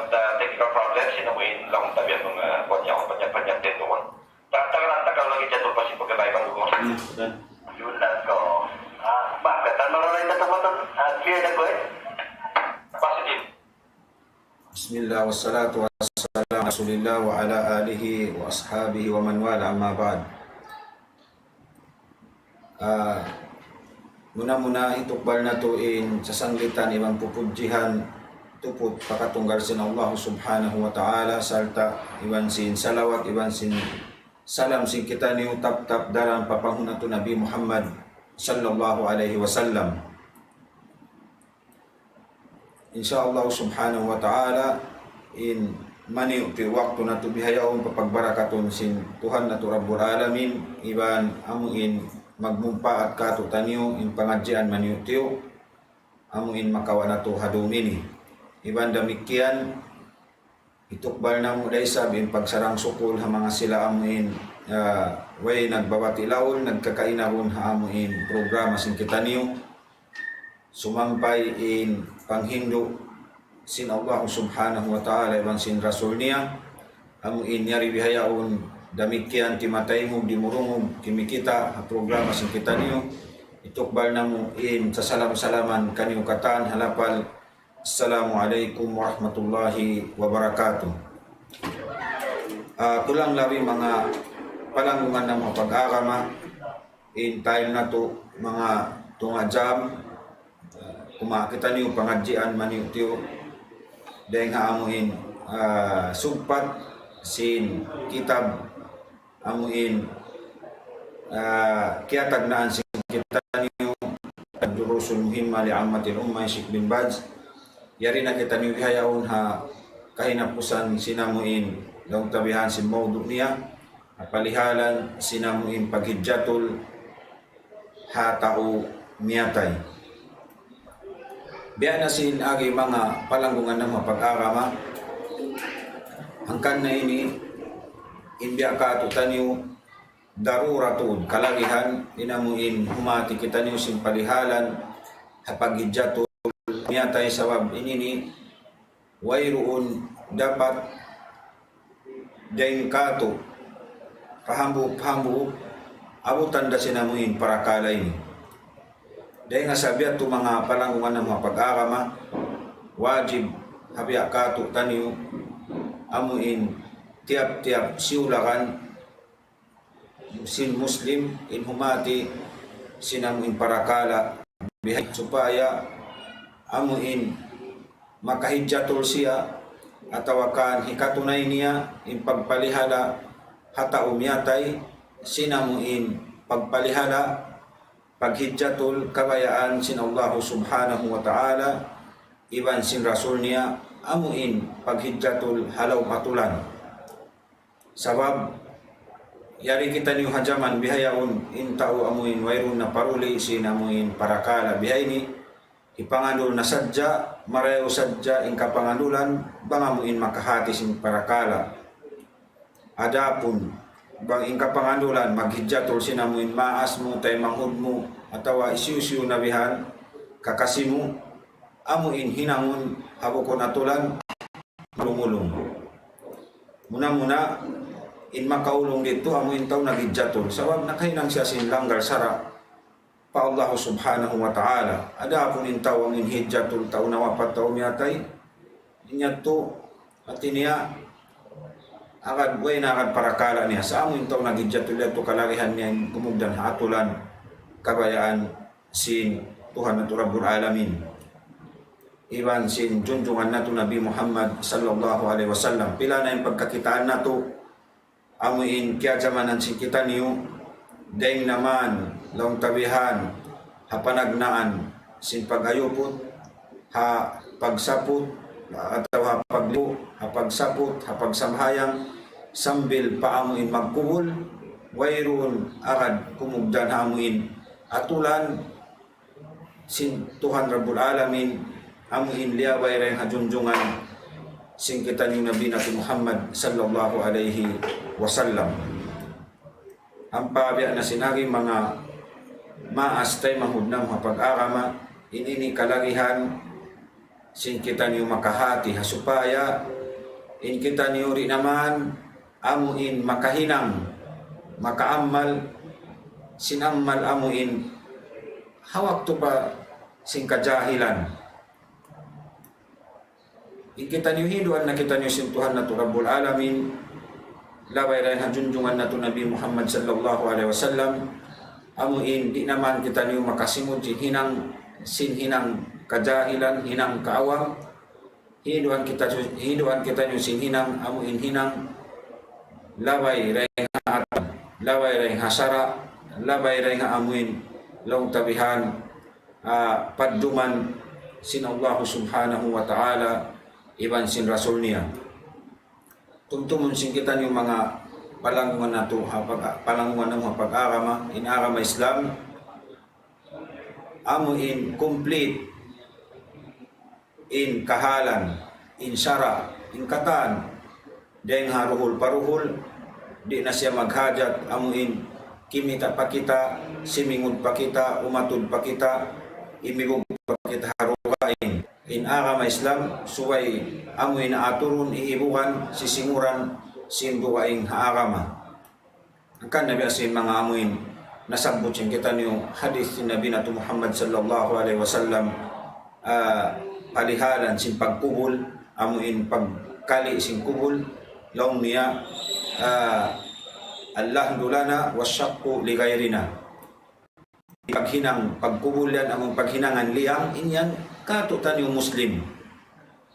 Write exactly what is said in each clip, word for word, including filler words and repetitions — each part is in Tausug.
The technical problem, sino mo in lang tabihan manga kuwan niya, panya-panya din doon. Ta-, tagal-tagal lagi dyan doon pa si pagkatay bang doon. Yun lang ko. Ah, bakit? Ano na rin natamatan? Ah, clear na ko eh. Positive. بسم الله والصلاة والسلام على رسول الله وعلى آله وأصحابه ومن والاه، أما بعد. Ah, muna-muna, hitukbal natu' in sasanglitan iban pupudjihan tuput pa katunggal sin Allah Subhanahu wa Ta'ala, sarta' iban sin salawat, iban sin salam sin kitaniyu tap-tap daran pa panghu' natu' Nabi Muhammad sallallahu alayhi wasallam. Insya Allah Subhanahu wa Ta'ala, in maniyu' ti waktu natu' bihayaun papagbarakatun sin Tuhan natu' Rabbul Alamin, iban amu in magmumpaat kātu'niyu in pangadjian maniyu' tiyu', amu in makawa' natu' ha dum ini. Iban damikkiyan, hitukbal namu' da isab in pagsarang-sukul ha manga sila amu in, ah, way nagbabati' laung, nagkakainarun ha amu in programa sin kitaniyu. Sumampay in panghindu' sin Allah Subhanahu wa Ta'ala iban sin Rasul niya, amu in yari bihayaun damikkiyan timataymug dimurungug kimikita' ha programa sin kitaniyu. Hitukbal namu' in sasalam-salaman kaniyu katan ha lapal Assalamu alaykum warahmatullahi wabarakatuh. Ah, kulang labi manga palanggungan namu' pag-agama, in time natu' manga tunga' jam, ah, kuma kitaniyu pangadjian maniyu' tiyu', dayng ha amu in, ah, sugpat sin kitab amu in, ah, kiyatagnaan sin kitaniyu, الدروس المهمة لعامة الأمة, Sheikh bin Baz. Yari na kitaniyu bihayaun ha kahinapusan sin amu in, laung tabihan sin mawdu' niya, ha palihalan sin amu in paghijjatul ha tau miyatay. Biya' na sin agi manga palanggungan namu' pag-agama, hangkan na ini in biya' kātu'niyu darura tuud kalagihan, in amu in humati kitaniyu sin palihalan ha paghijjatul miyatay, sabab in ini wayruun dapat dayng kātu' pahambuuk-pahambuuk abutan da sin amu in parakala' ini. Dayng ha sabab yadtu manga palanggungan namu' pag-agama, wajib ha biya' kātu'niyu amu in tiyap-tiyap siyulakan sin Muslim in humati sin amu in parakala' bihaini supaya amu in makahijjatul siya atawa kan hikatunay niya in pagpalihala' ha tau miyatay sin amu in pagpalihala' paghijjatul kabayaan sin Allah Subhanahu wa Ta'ala iban sin Rasul niya amu in paghijjatul ha lawm atulan. Sabab, yari kitaniyu ha jaman bihayaun, in tau amu in wayruun na paruli sin amu in parakala' bihaini, hipangandul na sadja, marayaw sadja in kapangandulan, bang amu in makahati sin parakala'. Adapun, bang in kapangandulan, maghijjatul sin amu in maas mu, taymanghud mu, atawa hisiyu-siyu na bihan, kakasi mu, amu in hinangun ha bukun atulan, ulung-ulung. Muna-muna, in makaulung didtu, amu in tau naghijjatul. Sabab nakahinang siya sin langgal sara' pa Allah Subhanahu wa Ta'ala. Adapun in tau amu in hijjatul, tau nawapat, tau miyatay, in yadtu, hati niya, agad, way na agad parakala' niya. Sa' amu in tau naghijjatul yadtu kalagihan niya in kumugdan ha atulan kabayaan sin Tuhan natu' Rabbul Alamin iban sin junjungan natu' Nabi Muhammad sallallahu alayhi wasallam. Pila na in pagkakitaan natu', amu in kiyajamanan sin kitaniyu, dayng naman, laung tabihan, ha panagnaan sin pag-ayuput, ha pagsaput, atawa ha paglu-, ha pagsaput, ha pagsambahayang, sambil pa amu in magkubul, wayruun agad kumugdan ha amu in atulan, sin Tuhan Rabbul Alamin, amu in liyabay dayn ha junjungan sin kitaniyu Nabi natu' Muhammad sallallahu alayhi wasallam. Ampa biya' na sin agi manga maas taymanghud namu' ha pag-agama, in ini kalagihan sin kitaniyu makahati ha supaya in kitaniyu di' na man amu in makahinang, makaamal, sin amal amu in ha waktu pa sin kajahilan. In kitaniyu hinduan na kitaniyu sin Tuhan natu' Rabbul Alamin, labay dayn ha junjungan natu' Nabi Muhammad sallallahu alayhi wasallam, amu in di' na man kitaniyu makasimud sin hinang, sin hinang kajahilan, hinang kaawam, hinduan kita, hinduan kitaniyu sin hinang, amu in hinang labay dayn ha aturan, labay dayn ha sara', labay dayn ha amu in laung ta bihan, ah, padduman sin Allah Subhanahu wa Ta'ala iban sin Rasul niya. Tumtumun sin kitaniyu manga palanggungan natu' ha pag-, palanggungan natu' ha pag-agama, in agama Islam, amu in complete in kahalan, in sara', in katan, dayn ha duhul pa duhul, di' na siya maghajat, amu in kimita' pa kita, simingud pa kita, umatud pa kita, imibug pa kita ha dugaing. In agama Islam, subay amu in aturun, iibugan, sisinguran, sin dugaing ha agama. Hangkan na biya' sin manga amu in nasabbut sin kitaniyu hadith sin Nabi natu' Muhammad sallallahu alayhi wasallam, ah, palihalan sin pagkubul, amu in pagkali' sin kubul, laung niya, ah, اللحد لنا والشق لغيرنا. Paghinang, pagkubul yan, amu in paghinangan liyang, in yan, kātu'niyu Muslim.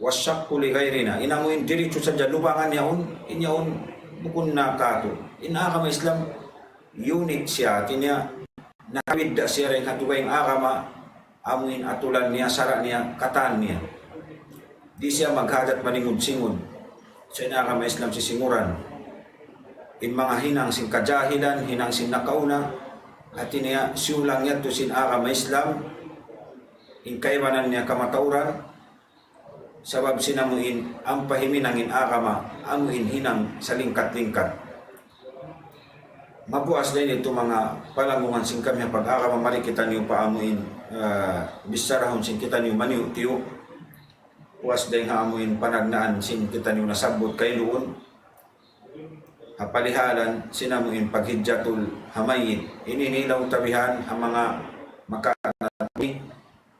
والشق لغيرنا. In amu in diritsu sadja lubangan yaun, in yaun bukun na kātu'. In agama Islam, unique siya, hāti niya, nakabidda' siya dayn ha dugaing agama, amu in atulan niya, sara' niya, katan niya. Di' siya maghajat maningud-singud. Sa' in agama Islam sisinguran. In manga hinang sin kajahilan, hinang sin nakauna, hāti niya, siyulang yadtu sin agama Islam, in kaibanan niya kamatauran, sabab sin amu in ampa himinang in agama, amu in hinang salingkat-lingkat. Mapuas da ini tu manga palanggungan sin kami ha pag-agama, mari kitaniyu pa amu in, ah, bicharahun sin kitaniyu maniyu'-tiyu'. Puas da in ha amu in panagnaan sin kitaniyu nasabbut kailuun. Ha palihalan sin amu in paghijjatul ha mayyit. Ini in laung ta bihan ha manga makauna ini,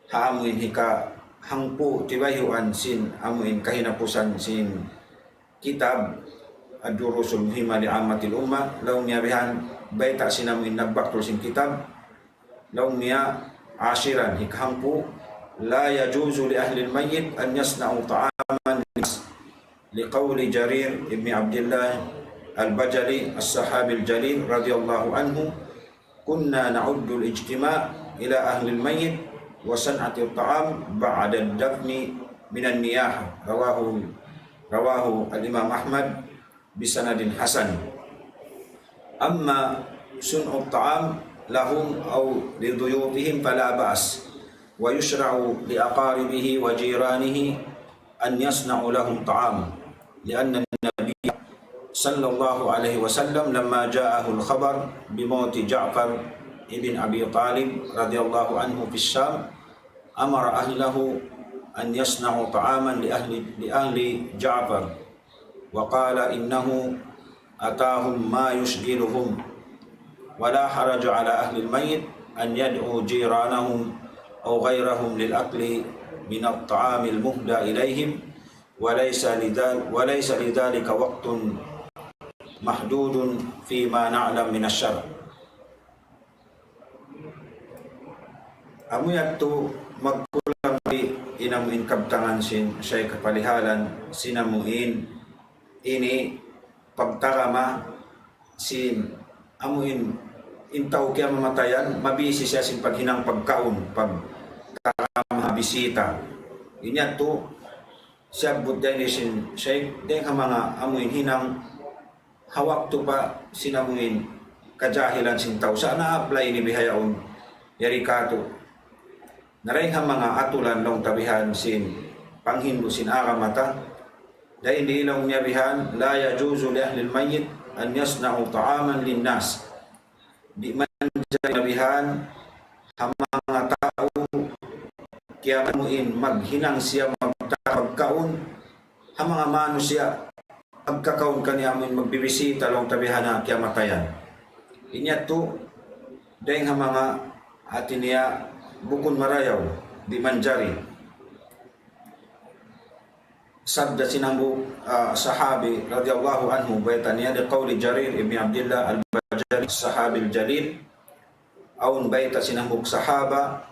ha amu in hika hangpu' tibayhuan sin amu in kahinapusan sin kitab Ad-Durusul Muhimma li Ammatil Umma, laung niya bihan, bayta' sin amu in nagbaktul sin kitab, laung niya, ashiran, hikahangpu', لا يجوز لأهل الميت أن يصنعوا طعاما للناس، لقول جرير بن عبد الله البجلي الصحابي الجليل رضي الله عنه، كنا نعد الاجتماع إلى أهل الميت وصنعة الطعام بعد الدفن من النياحة. رواه، رواه الإمام أحمد بسند حسن. أما صنع الطعام لهم أو لضيوفهم فلا بأس، ويشرع لأقاربه وجيرانه أن يصنعوا لهم طعام، لأن النبي صلى الله عليه وسلم لما جاءه الخبر بموت جعفر بن أبي طالب رضي الله عنه في الشام، أمر أهله أن يصنعوا طعاما لأهل، لأهل جعفر، وقال إنه أتاهم ما يشغلهم، ولا حرج على أهل الميت أن يدعوا جيرانهم أو غيرهم للأكل من الطعام المهدى إليهم، وليس لذل-، وليس لذلك وقت محدود فيما نعلم من الشرع. Amu yadtu magkulang di in amu in kabtangan sin Shaykh ha palihalan sin amu in ini pagtarama sin amu in, in tau kiyamamatayan, mabisi siya sin paghinang pagkaun, pagtarama ha bisita. Ini yadtu siyabbut da ini sin Shaykh, dayn ha manga amu in hinang ha waktu pa sin amu in kajahilan sin tau. Sa' na-apply ini bihaun yari kātu'. Na dayn ha manga atulan laung ta bihan sin panghindu' sin agama ta. Dayn di laung niya bihan, لا يجوز لأهل الميت أن يصنعوا طعاما للناس. Di' manjari bihan ha manga tau kiyamat, amuin maghinang siya magta-, magkaun ha manga manusiya', magkakaun kaniya amuin magbibisita laung ta bihan ha kiyamatayan. Ini yadtu dayng ha manga hati niya bukun marayaw, di' manjari. Sabda sin hambuuk, ah, sahabi radiyallahu anhu, bayta' niya, لقول جرير بن عبد الله البجلي الصحابي الجليل. Awn bayta' sin hambuuk sahaba,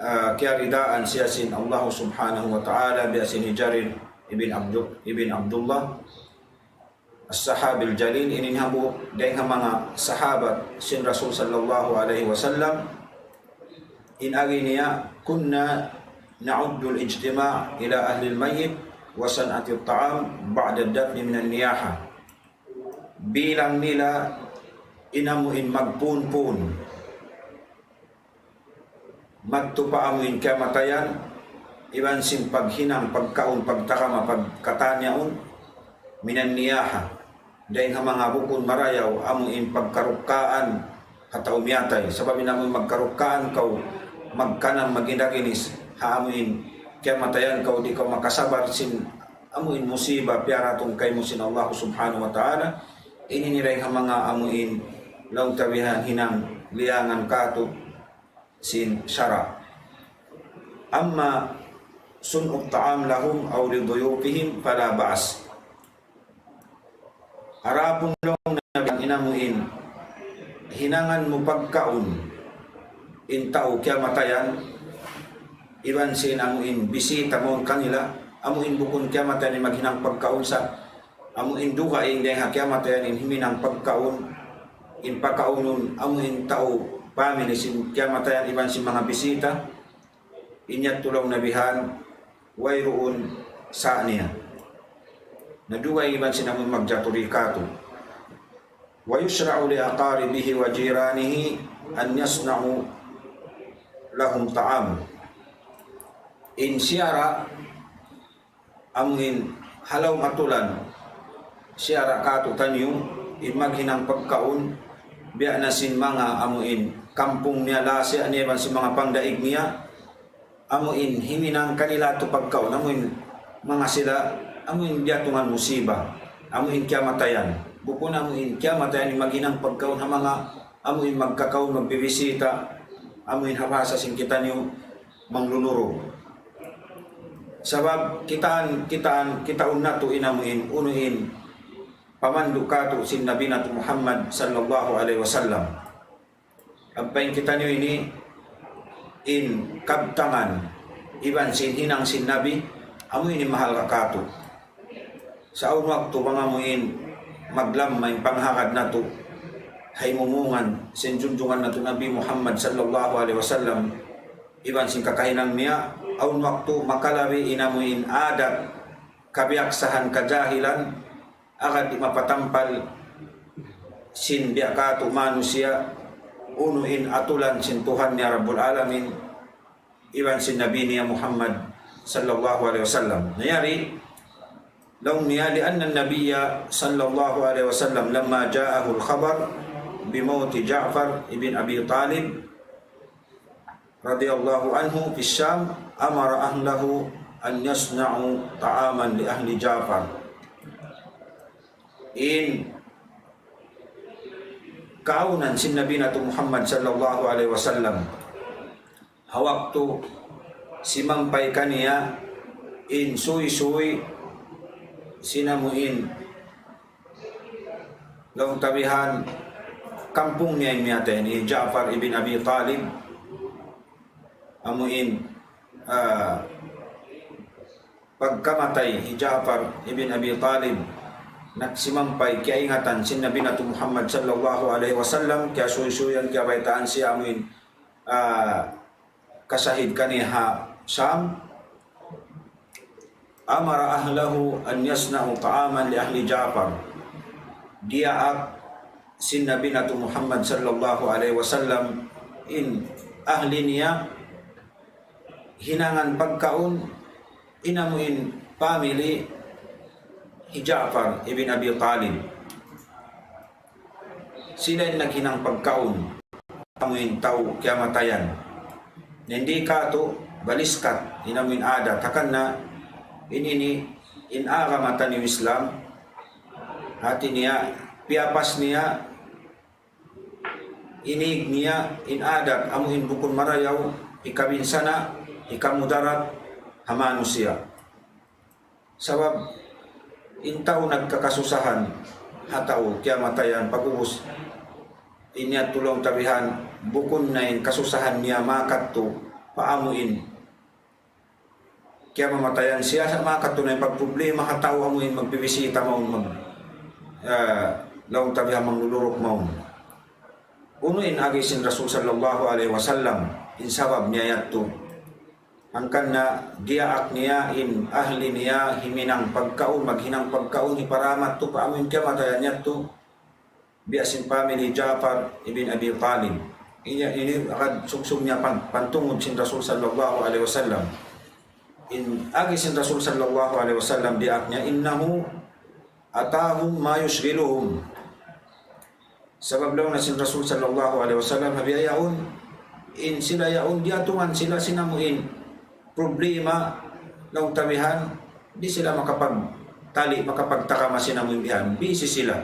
ah, kiyaridaan siya sin Allah Subhanahu wa Ta'ala, biya' sin hi Jarir ibn Abdu-, ibn Abdullah As-Sahabil Jalil. Ini hambuuk dayng ha manga sahabat sin Rasul sallallahu alayhi wasallam. In agi niya, كنا نعد الاجتماع إلى أهل الميت وصنعة الطعام بعد الدفن من النياحة. Bilang nila in amuin magpunpun madtu pa amuin kiyamatayan, iban sin paghinang, pagkaun, pagtakama, pagkatan yaun, من النياحة, dayng ha manga bukun marayaw, amuin pagkarukkaan ha tau miyatay. Sabab in amuin magkarukkaan kaw, magkanam, maginaginis ha amuin kiyamatayan kaw, di' kaw makasabar sin amuin musiba piyaratung kaymu sin Allah Subhanahu wa Ta'ala. Ini in dayng ha manga amuin laung ta bihan hinang liyangan katu' sin sara'. أما صنع الطعام لهم أو لضيوفهم فلا بأس. Adapun laung Nabi in amuin hinangan mu pagkaun in tau kiyamatayan, iban sin amuin bisita mawn kanila, amuin bukun kiyamatayan in maghinang pagkaun sa, amuin dugaing dayng ha kiyamatayan in himinang pagkaun, in pakaunun amuin tau family sin kiyamatayan iban sin manga bisita, in yadtu laung Nabi han, wayruun sa niya. Na dugaing iban sin amuin magjatu di katu'. ويشرع لأقاربه وجيرانه أن يصنعوا لهم طعام. In siyara' amuin ha lawm atulan, siyara' katu'taniyu, in maghinang pagkaun, biya' na sin manga amuin kampung niya, lasa niya, iban sin manga pangdaig niya, amuin himinang kanila tu pagkaun, amuin manga sila, amuin diyatungan musiba, amuin kiyamatayan. Bukun amuin kiyamatayan in maghinang pagkaun ha manga, amuin magkakaun, magbibisita, amuin ha bahasa sin kitaniyu, manglulurug. Sabab kitaan, kitaan, kitaun natu' in amuin, unu in pamandu' katu' sin Nabi natu' Muhammad sallallahu alayhi wasallam. Ampa in kitaniyu ini, in kabtangan iban sin hinang sin Nabi, amu ini mahal katu'. Sa' awn waktu bang amuin maglamma in panghagad natu' ha imumungan sin junjungan natu' Nabi Muhammad sallallahu alayhi wasallam, iban sin kakahinang niya, awn waktu makalabi in amuin adab, kabiyaksahan, kajahilan, agad di' mapatampal sin biya' katu' manusiya', unu in atulan sin Tuhan niya Rabbul Alamin, iban sin Nabi niya Muhammad sallallahu alayhi wasallam. Na yari, laung niya, لأن النبي صلى الله عليه وسلم لما جاءه الخبر بموت جعفر بن أبي طالب رضي الله عنه في الشام أمر أهله أن يصنعوا طعاما لأهل جعفر. In kaawnan sin Nabi natu' Muhammad sallallahu alayhi wasallam, ha waktu simampay kaniya in suysuy sin amuin laung ta bihan kampung niya in miyatay hi Ja'far ibn Abi Talib. Amuin, ah, pagkamatay hi Ja'far ibn Abi Talib, nagsimampay kiyaingatan sin Nabi natu' Muhammad sallallahu alayhi wasallam, kiyasuysuyan, kiyabaytaan siya amuin, ah, kasahid kaniya ha Sham. أمر أهله أن يصنعوا طعاما لأهل جعفر. Diyaak sin Nabi natu' Muhammad sallallahu alayhi wasallam in ahli niya hinangan pagkaun in amuin family hi Ja'far ibn Abi Talib. Sila in naghinang pagkaun amuin tau kiyamatayan. Na in di' katu', paliskat, in amu in adat. Hangkan na in ini, in agama taniyu Islam, hati niya, piyapas niya, inig niya, in adat, amu in bukun marayaw, hikabinsana', hikamudarat, ha manusiya'. Sabab, in tau nagkakasusahan, ha tau, kiyamatayan, pag'ubus, in yadtu laung ta bihan, bukun na in kasusahan niya makadtu, pa amu in, kiyamamatayan siya, sa' makadtu na in pagproblema, ha tau amu in magbibisita mawn, mag, ah, laung ta bihan mangluluruk mawn. Unu in agi sin Rasul sallallahu alayhi wasallam, in sabab niya yadtu. Hangkan na diyaak niya in ahli niya himinang pagkaun, maghinang pagkaun, hiparamat tu pa amu in kiyamatayan yadtu. Biya' sin family Ja'far ibn Abi Talib. Ini, ini agad sugsug niya pan, pantungud sin Rasul sallallahu alayhi wasallam. In agi sin Rasul sallallahu alayhi wasallam diyaak niya, إنه أتاهم ما يشغلهم. Sabab laung na sin Rasul sallallahu alayhi wasallam, ha biya' yaun, in sila yaun, diyatungan sila sin amu in problema, laung ta bihan, di' sila makapagtali, makapagtagama sin amu in bihan. Busy sila.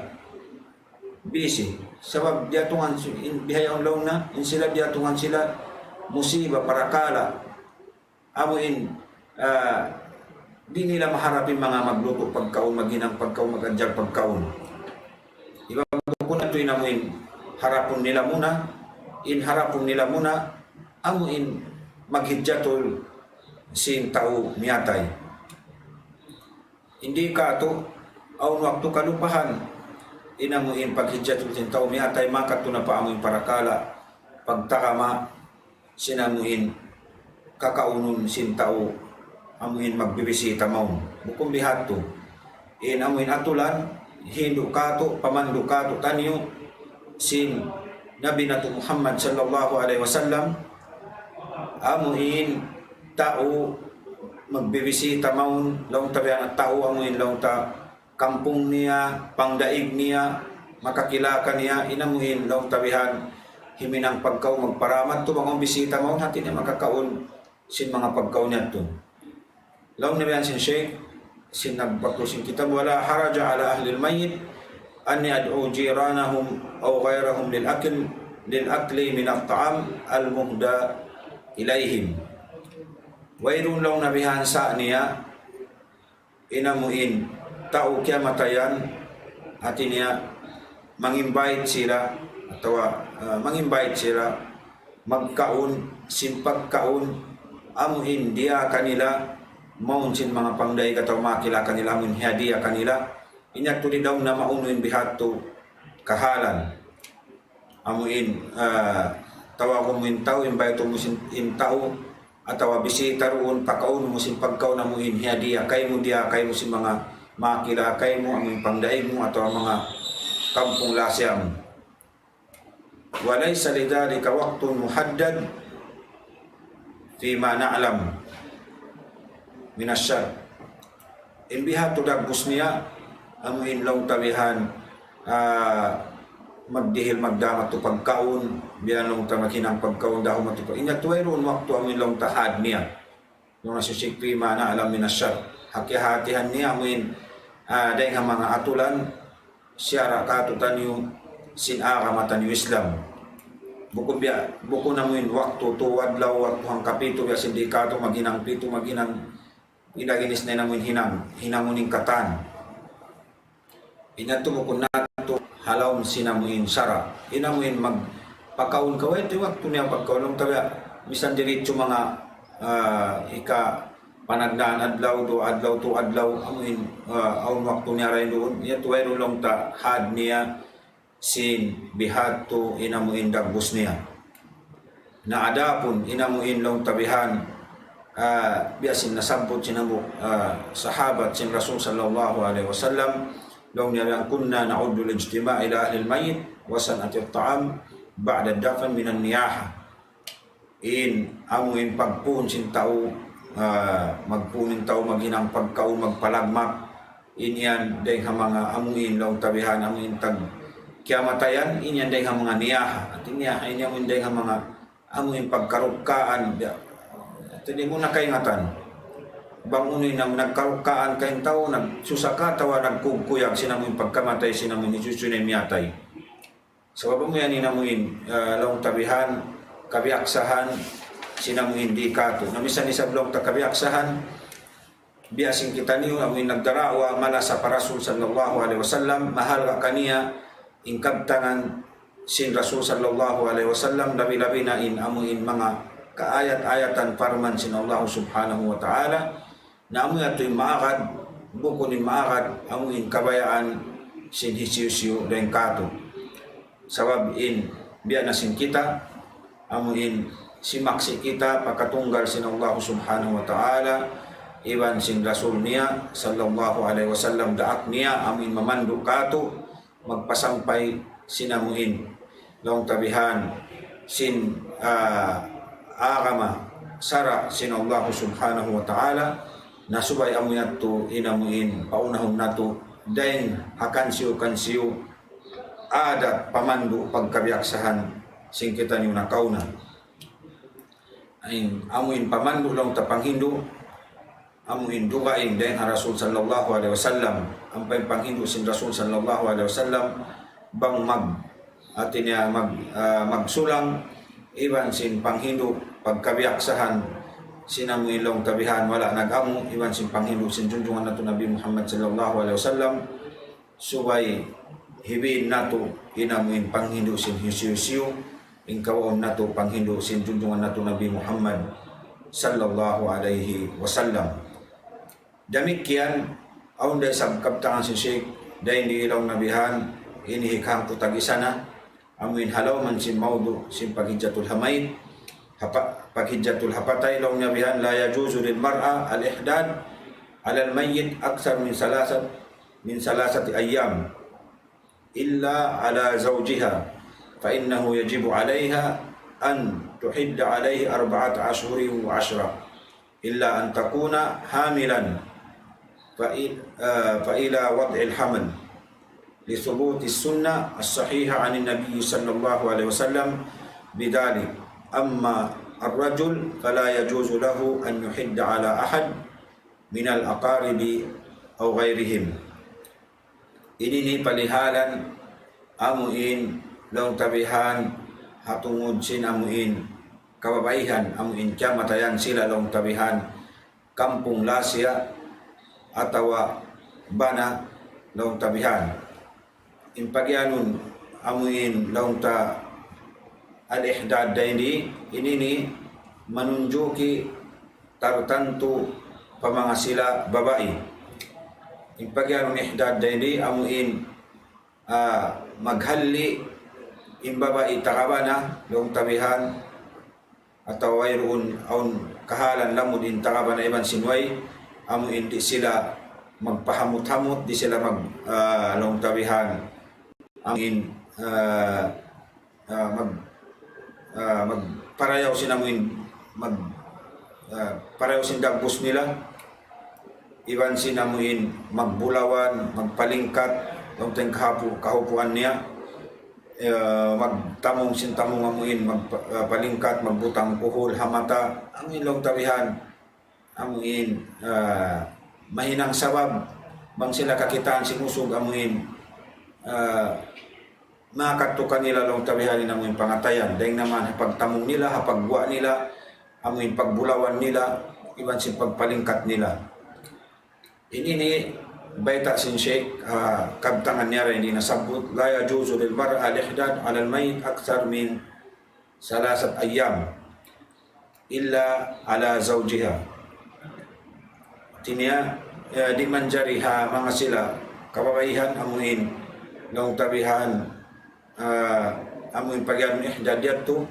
Busy. Sabab diyatungan si-, in biha' yaun laung na, in sila diyatungan sila musiba, parakala'. Amu in, ah, di' nila maharap in manga maglutu' pagkaun, maghinang pagkaun, mag-adjal pagkaun. Iban bukun na tuud in amu in harapun nila muna, in harapun nila muna, amu in maghijjatul sin tau miyatay. Di' katu', awn waktu kalupahan, in amu in paghijjatul sin tau miyatay, makadtu na pa amu in parakala', pagtagama, sin amu in kakaunun sin tau, amu in magbibisita mawn. Bukun bihadtu. In amu in atulan, hindu' katu', pamandu' katu', taniyu, sin Nabi natu' Muhammad sallallahu alayhi wasallam, amu in tau magbibisita mawn, laung ta biya' na tau, amu in laung ta kampung niya, pangdaig niya, makakila kaniya, in amu in laung ta bihan, himinang pagkaun, magparamat tu bang awn bisita mawn, hati niya makakaun sin manga pagkaun yadtu. Laung na bihan sin Sheikh, sin nagpagtu sin kitab, ولا حرج على أهل الميت أن يدعوا جيرانهم أو غيرهم للأكل، للأكل من الطعام المهدى إليهم. Wayruun laung na bihan sa' niya, in amu in tau kiyamatayan, hati niya, mang-invite sila, atawa, ah, mang-invite sila, magkaun, sin pagkaun, amu in diyaak kanila, mawn sin manga pangdaig atawa makakila kanila, amu in hiyadiya kanila, in yadtu di' daw na maunu in bihadtu kahalan. Amu in, ah, tawagun mu in tau, invite mu sin, in tau, atawa bisita duun, pakaun mu sin pagkaun amu in hiyadiya kaymu, diyaak kaymu sin manga makakila kaymu, amu in pangdaig mu, atawa manga kampung lasa mu. وليس لذلك وقت محدد فيما نعلم من الشرع. In bihadtu dagbus niya, amu in laung ta bihan, ah, magdihil magdamat tu pagkaun, biya' laung ta maghinang pagkaun, dahun matu pa. In yadtu wayruun waktu amu in laung ta had niya. Laung na sin Sheikh فيما نعلم من الشرع. Ha kiyahatihan niya amu in, ah, dayn ha manga atulan, sara' katu'taniyu sin agama taniyu Islam. Bukun biya', bukun amu in waktu tu adlaw, waktu hangkapitu biya' sin di' katu' maghinang pitu, maghinang ila ginis na in amu in hinang, hinangun in katan. In yadtu bukun natu' ha lawm sin amu in sara'. In amu in magpakaun kaw, way tu waktu niya pagkaun, laung ta biya', misan diritsu manga, ah, hika panagnaan adlaw, duwa adlaw, tu adlaw, amu in, ah, awn waktu niya dayn duun, yadtu wayruun laung ta had niya sin bihadtu in amu in dagbus niya. Na adapun in amu in laung ta bihan, ah, biya' sin nasabbut sin amu, ah, sahabat sin Rasul sallallahu alayhi wasallam, laung niya bihan, كنا نعد الاجتماع إلى أهل الميت وصنعة الطعام بعد الدفن من النياحة. In amu in pagpuun sin tau, ah, magpuun in tau maghinang pagkaun, magpalagmak, in yan dayn ha manga amu in laung ta bihan, amu in tag kiyamatayan, in yan dayn ha manga niyaha. Hati niyaha, in yan amu in dayn ha manga amu in pagkarukkaan, ya, Di' mu na kaingatan. Bang unu in nagkarukaan kain tau, nagsusaka atawa nagkugkuyag sin amu in pagkamatay sin amu in hisiyu-siyu na miyatay. Sabab amu yan in amu in, ah, laung ta bihan, kabiyaksahan sin amu in di' katu'. Na misan isab laung ta kabiyaksahan, biya' sin kitaniyu amu in nagdarawa malasa pa Rasul sallallahu alayhi wasallam, mahalga' kaniya in kabtangan sin Rasul sallallahu alayhi wasallam, labi-labi na in amu in manga kaayat-ayatan parman sin Allah subhanahu wa ta'ala, na amu yadtu in maagad, bukun in maagad amu in kabayaan sin hisiyu-siyu dayn katu'. Sabab in biya' na sin kita, amu in simaksi' kita pa katunggal sin Allah subhanahu wa ta'ala, iban sin Rasul niya sallallahu alayhi wasallam, daak niya amu in mamandu' katu', magpasampay sin amu in laung ta bihan sin, ah, agama sara' sin Allah subhanahu wa ta'ala, na subay amu yadtu in amu in paunahun natu' dayn ha kansiyu-kansiyu adat, pamandu', pagkabiyaksahan sin kitaniyu nakauna. Amu in pamandu' laung ta panghindu', amu in dugaing dayn ha Rasul sallallahu alayhi wasallam, ampa in panghindu' sin Rasul sallallahu alayhi wasallam, bang mag, hati niya mag, ah, magsulang, iban sin panghindu' pagkabiyaksahan sin amu in laung ta bihan wala' nag-amu, iban sin panghindu' sin junjungan natu' Nabi Muhammad sallallahu alayhi wasallam, subay hibiin natu' in amu in panghindu' sin hisiyu-siyu, in kawaun natu' panghindu' sin junjungan natu' Nabi Muhammad sallallahu alayhi wasallam. Damikkiyan, awn da isab kabtangan sin Sheikh, dayn di laung niya bihan, ini hikahangpu' tag-isa na, amu in ha lawm sin mawdu' sin paghijjatul ha mayit, ha pa-, paghijjatul ha patay, laung niya bihan, لا يجوز للمرأة الإحداد على الميت أكثر من ثلاثة من ثلاثة أيام إلا على زوجها، فإنه يجب عليها أن تحد عليه أربعة أشهر وعشرة، إلا أن تكون حاملا، فإ-، آه، فإلى وضع الحمل، لثبوت السنة الصحيحة عن النبي صلى الله عليه وسلم بذلك. أما الرجل فلا يجوز له أن يحد على أحد من الأقارب أو غيرهم. Ini ini palihalan amu in laung ta bihan ha tungud sin amu in kababaihan amu in kiyamatayan sila laung ta bihan kampung lasiya atawa bana laung ta bihan. In pagiyanun amu in laung ta al-ihdad dayn di, ini ini manunjuki tartantu pa manga sila babai. In pagiyanun ihdad dayn di amu in, ah, maghalli' in babai taga bana laung ta bihan, atawa wayruun awn kahalan lamud in taga bana iban sin way, amu in di' sila magpahamut-hamut, di' sila mag, ah, laung ta bihan, amu in, ah, ah, mag, ah, magparayaw sin amu in, mag, ah, parayaw sin dagbus nila, iban sin amu in magbulawan, magpalingkat, laung ta in kahapu-, kahupuan niya, eh, magtamung sin tamung amu in, magpa-, ah, palingkat, magbutang kuhul ha mata, amu in laung ta bihan, amu in, ah, mahinang sabab, bang sila kakitaan sin usug amu in, ah, makadtu kanila laung ta bihan in amu in pangatayan, dayn naman ha pagtamung nila, ha pagguwa' nila, amu in pagbulawan nila, iban sin pagpalingkat nila. Ini ini bayta' sin Sheikh, ah, kabtangan niya ra ini nasabbut, لا يجوز للمرأة الإحداد على الميت أكثر من ثلاثة أيام إلا على زوجها. Hati niya, eh, di' manjari ha manga sila kababaihan amu in laung ta bihan, ah, amu in pagiyanun ihdad yadtu,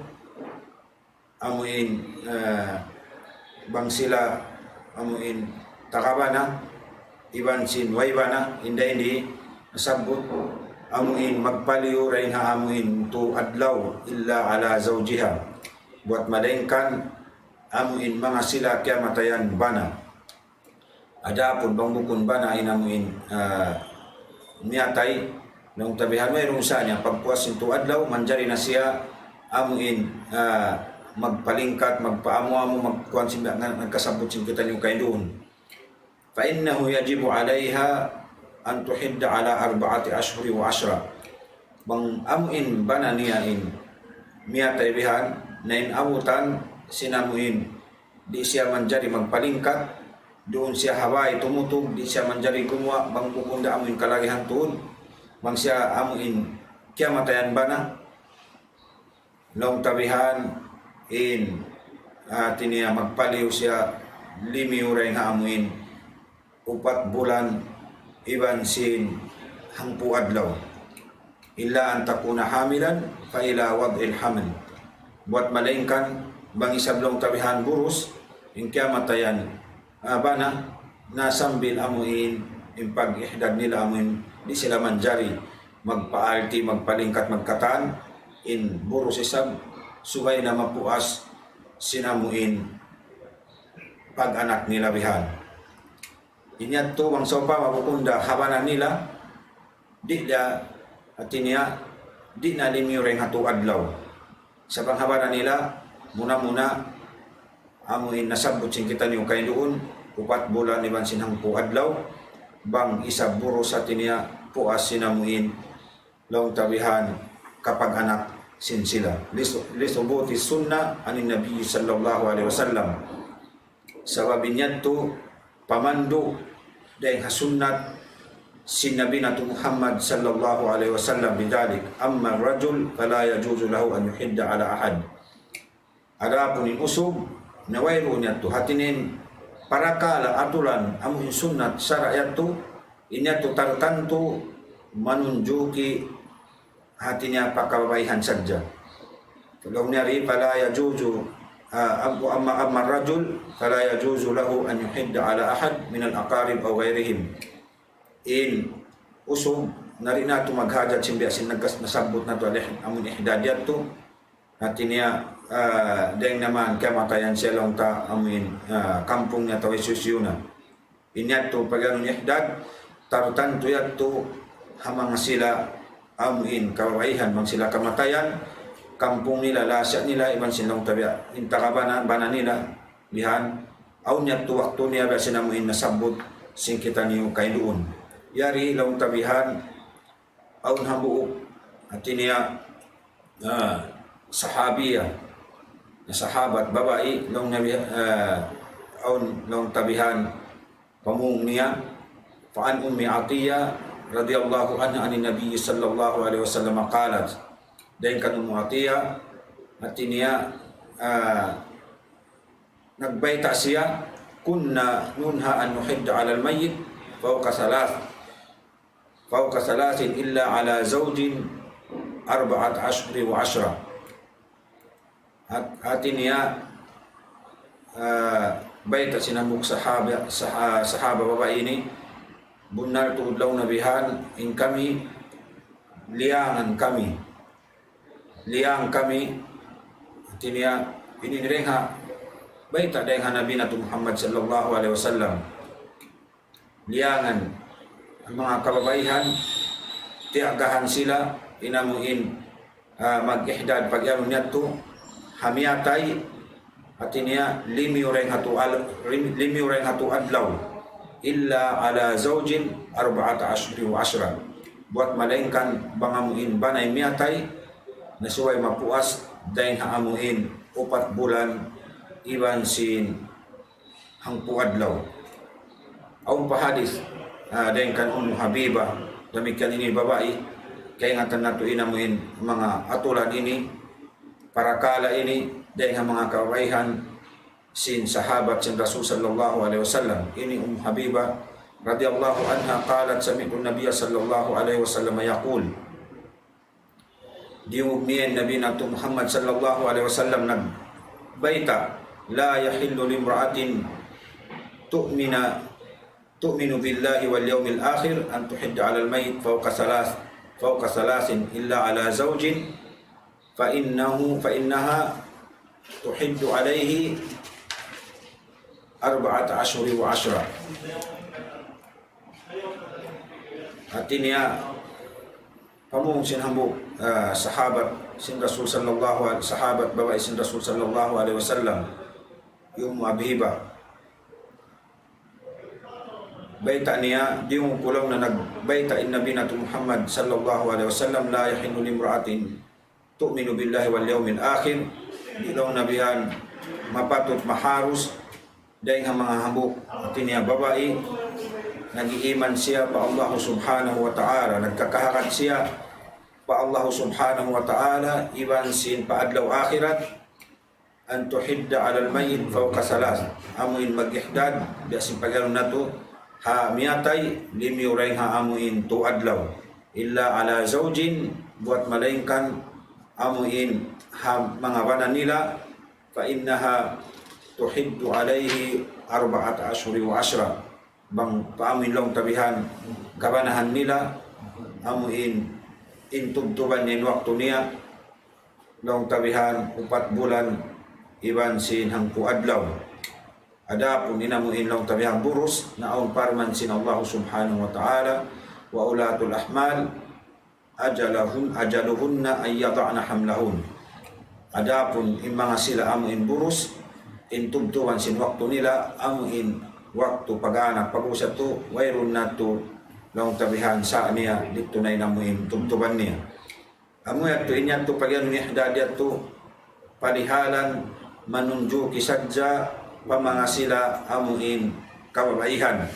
amu in, eh, bang sila amu in taga bana, iban sin way bana, in dayn di nasabbut, amu in magpaliyu dayn ha amu in tu adlaw إلا على زوجها. Buwat malaingkan amu in manga sila kiyamatayan bana. Adapun bang bukun bana in amu in, ah, miyatay, laung ta bihan wayruun sa niya, pagpuas sin tu adlaw, manjari na siya amu in, ah, magpalingkat, magpaamu-amu, magkuan sin, nagkasabbut sin kitaniyu kaiduun. فإنه يجب عليها أن تحد على أربعة أشهر وعشرة. Bang amu in bana niya in miyatay bihan, na in abutan sin amu in di' siya manjari magpalingkat, duun siya ha bay tumutug, di' siya manjari gumuwa', bang bukun da amu in kalagihan tuud, bang siya amu in kiyamatayan bana, laung ta bihan in, hati niya magpaliyu siya limiyu dayn ha amu in upat bulan iban sin hangpu' adlaw. إلا أن تكون حاملا فإلى وضع الحمل. Buwat malaingkan bang isab laung ta bihan burus in kiyamatayan, ah, bana, na sambil amu in, in pag-ihdad nila amu in, di' sila manjari magpaalti, magpalingkat, magkatan, in burus isab, subay na mapuas sin amu in pag-anak nila bihan. In yadtu bang sawpama bukun da ha bana nila, di' da, hati niya, di' na limiyu dayn ha tū adlaw. Sa' bang ha bana nila, muna-muna, amu in nasabbut sin kitaniyu kaiduun, upat bulan iban sin hangpu' adlaw, bang isab burus, hati niya, puas sin amu in laung ta bihan kapag-anak sin sila. لث-، لثبوت السنة عن النبي صلى الله عليه وسلم. Sabab in yadtu pamandu' dayn ha sunnat sin Nabi natu' Muhammad صلى الله عليه وسلم بذلك. أما الرجل فلا يجوز له أن يحد على أحد. Adapun in usug, na wayruun yadtu. Hati niya in parakala' aturan, amu in sunnat sara' yadtu, in yadtu tartantu manunjuki hati niya pa kababaihan sadja. Laung niya di, فلا يجوز, ah, أما، أما الرجل فلا يجوز له أن يحد على أحد من الأقارب أو غيرهم. In usug, na di' natu' maghajat sin biya' sin nagkas-, nasabbut natu' al-ih-, amun ihdad yadtu. Hati niya, ah, dayng naman kiyamatayan siya laung ta amun, ah, kampung niya atawa hisiyu-siyu na. In yadtu pag-iyanun ihdad, tartantu yadtu ha manga sila amun kababaihan bang sila kamatayan, kampung nila, lasa nila, iban sin laung ta biya' in taga bana, bana nila, bihan, awn yadtu waktu niya biya' sin amun nasabbut sin kitaniyu kaiduun. Yari laung ta bihan, awn hambuuk, hati niya, ah, sahabiya, na sahabat babai, laung Nabi, ah, awn laung ta bihan, pamung niya, فعن أم عطية رضي الله عنها عن النبي صلى الله عليه وسلم قالت, dayng kan Ummu Atiyah, hati niya, ah, nagbayta' siya, كنا ننهى أن نحد على الميت فوق ثلاث، فوق ثلاث إلا على زوج أربعة أشهر وعشرة. Hat-, hati niya, ah, bayta' sin hambuuk sahaba, saha-, sahaba babai ini, bunnal tuud laung niya bihan, in kami, liyangan kami. Liyang kami, hati niya, ini dayng ha, bayta' dayng ha Nabi natu' Muhammad sallallahu alayhi wasallam. Liyangan in manga kababaihan, tiyagahan sila, in amu in, ah, mag-ihdad pag-iyanun yadtu, ha miyatay, hati niya, limiyu dayng ha tū al-, lim-, limiyu dayng ha tū adlaw, إلا على زوج أربعة أشهر وعشرة. Buwat malaingkan bang amu in bana in miyatay, na subay mapuas, dayng ha amu in upat bulan, iban sin hangpu' adlaw. Awn pa hadith, ah, dayng kan Ummu Habiba, damikkiyan ini babai, kaingatan natu' in amu in manga aturan ini, parakala' ini, dayng ha manga kababaihan sin sahabat sin Rasul sallallahu alayhi wasallam. Ini Ummu Habiba radiyallahu anha قالت سمعت النبي صلى الله عليه وسلم يقول. Diyungug niya in Nabi natu' Muhammad sallallahu alayhi wasallam nagbayta', لا يحل لامرأة تؤمن، تؤمن بالله واليوم الآخر أن تحد على الميت فوق ثلاث، فوق ثلاث إلا على زوج، فإنه، فإنها تحد عليه أربعة أشهر وعشرة. Hati niya, pamung sin hambuuk, ah, sahabat sin Rasul sallallahu alaihi, sahabat babai sin Rasul sallallahu alaihi wasallam, hi Ummu Abi Hiba. Bayta' niya, diyungug ku laung niya nagbayta' in Nabi natu' Muhammad sallallahu alaihi wasallam, لا يحل لامرأة تؤمن بالله واليوم الآخر. Di' laung niya bihan mapatut maharus dayn ha manga hambuuk, hati niya babai, nag-iiman siya pa Allah Subhanahu wa Ta'ala, nagkakahagad siya pa Allah Subhanahu wa Ta'ala, iban sin pa adlaw akhirat, أن تحد على الميت فوق ثلاث. Amu in mag-ihdad, biya' sin pag-anu natu', ha miyatay, limiyu dayn ha amu in tū adlaw. إلا على زوج, buwat malaingkan amu in ha manga bana nila, فإنها تحد عليه أربعة أشهر وعشرة. Bang pa amu in laung ta bihan kabanahan nila, amu in, in tubtuban niya in waktu niya, laung ta bihan upat bulan iban sin hangpu' adlaw. Adapun in amu in laung ta bihan burus, na awn parman sin Allah Subhanahu wa Ta'ala, وأولاة الأحمال أجلهن، أجلهن أن يضعن حملهن. Adapun in manga sila amu in burus, in tubtuban sin waktu nila, amu in waktu pag-anak, pag-ubus yadtu, wayruun na tuud laung ta bihan sa' niya, didtu na in amu in tubtuban niya. Amu yadtu, in yadtu pag-anu ihdad yadtu, palihalan manunjuki sadja pa manga sila amu in kababaihan.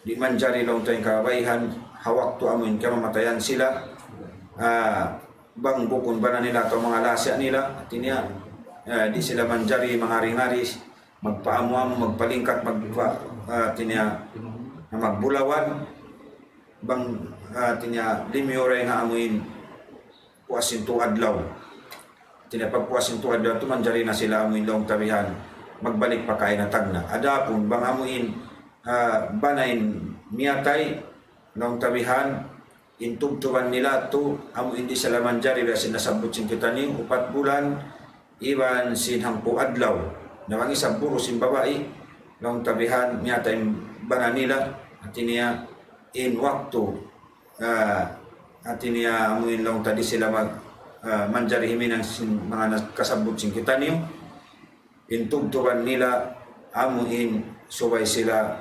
Di' manjari laung ta in kababaihan, ha waktu amu in kamamatayan sila, ah, bang bukun bana nila atawa manga lasa nila, hati niya, ah, di' sila manjari mangari-ngari, magpaamu-amu, magpalingkat, magpa-, ah, hati niya, magbulawan, bang, ah, hati niya, limiyu dayn ha amu in puas sin tū adlaw. Hati niya pagpuas sin tū adlaw yadtu manjari na sila amu in laung ta bihan magbalik pa kaina tagna'. Adapun bang amu in, ah, bana in miyatay, laung ta bihan, in tubtuban nila yadtu, amu in di' sila manjari biya' sin nasabbut sin kitaniyu, upat bulan, iban sin hangpu' adlaw. Na bang isab burus sin babai, laung ta bihan, miyatay in bana nila, hati niya, in waktu, ah, hati niya amu in laung ta di' sila mag-, ah, manjari huminang sin manga nakasabbut sin kitaniyu, in tubtuban nila amu in subay sila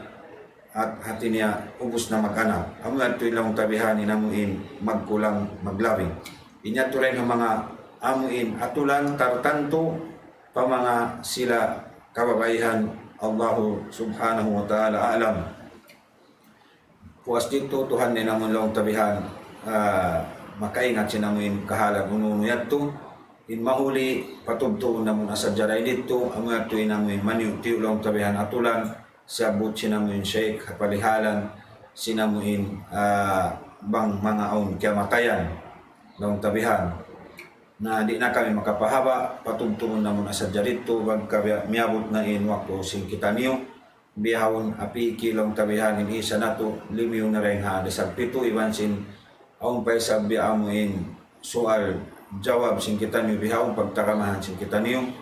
hat-, hati niya ubus na mag-anak. Amu yadtu in laung ta bihan in amu in magkulang maglabi. In yadtu dayn ha manga amu in atulan tartantu pa manga sila kababaihan. Allahu Subhanahu wa Ta'ala a'lam. Puas didtu, Tuhan in amu in laung ta bihan, ah, makaingat sin amu in kahalan unu-unu yadtu. In mahuli, patubtuun namu' na sadja dayn didtu, amu yadtu in amu in maniyu'-tiyu' laung ta bihan atulan, siyabbut sin amu in Sheikh, ha palihalan sin amu in, ah, bang manga awn kiyamatayan laung ta bihan. Na di' na kami makapahaba', patubtuun namu' na sadja didtu, pagka biya', miyabut na in waktu sin kitaniyu. Bihaun apiki laung ta bihan in isa natu', limiyu na dayn ha dasagpitu, iban sin awn pa isab biya' amu in sual jawab sin kitaniyu, bihaun pagtaramahan sin kitaniyu.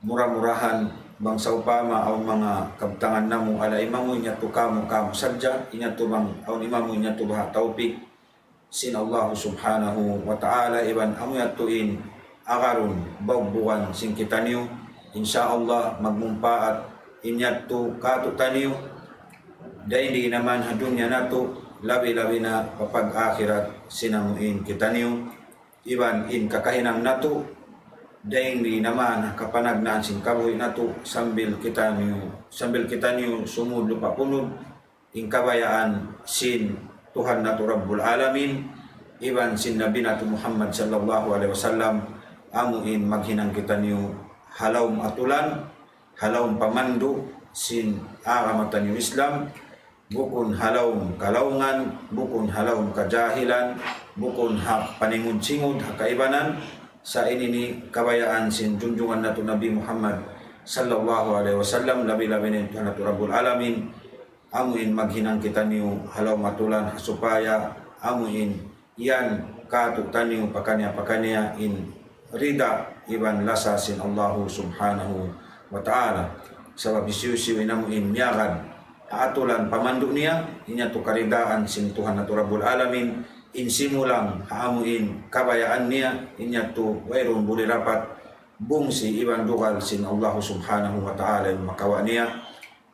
Mura-murahan bang sawpama awn manga kabtangan namu', ala imamu in yadtu kamu, kamu sadja, in yadtu bang awn imamu in yadtu baha' tawpik sin Allah Subhanahu wa Ta'ala, iban amu yadtu in agarun bawbugan sin kitaniyu. Insya Allah, magmumpaat in yadtu kātu'niyu, dayn di naman ha dunya natu', labi-labi na pa pag-akhirat sin amu in kitaniyu. Iban in kakahinang natu', dayn di naman ha kapanagnaan sin kabuhi' natu', sambil kitaniyu, sambil kitaniyu sumud lupa' punud, in kabayaan sin Tuhan natu' Rabbul Alamin, iban sin Nabi natu' Muhammad sallallahu alayhi wasallam, amu in maghinang kitaniyu ha lawm atulan, ha lawm pamandu' sin agama taniyu Islam, bukun ha lawm kalaungan, bukun ha lawm kajahilan, bukun ha paningud-singud, ha kaibanan, sa' ini in kabayaan sin junjungan natu' Nabi Muhammad sallallahu alayhi wasallam, labi-labi na in Tuhan natu' Rabbul Alamin, amu in maghinang kitaniyu ha lawm atulan, ha supaya amu in yan kātu'niyu pakaniya-pakaniya in rida iban lasa sin Allahu Subhanahu wa Ta'ala. Sabab hisiyu-siyu in amu in miyagad ha aturan pamandu' niya, in yadtu karidaan sin Tuhan natu' Rabbul Alamin, in simulang ha amu in kabayaan niya, in yadtu wayruun buli dapat bungsi iban dugal sin Allah Subhanahu wa Ta'ala in makawa' niya.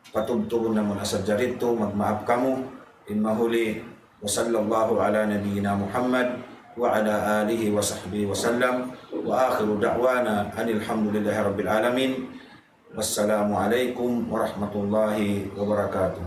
Patubtubun namu' na sadja didtu, magmaap kamu, in mahuli, وصلى الله على نبينا محمد وعلى آله وصحبه وسلم، وآخر دعوانا أن الحمد لله رب العالمين. والسلام عليكم ورحمة الله وبركاته.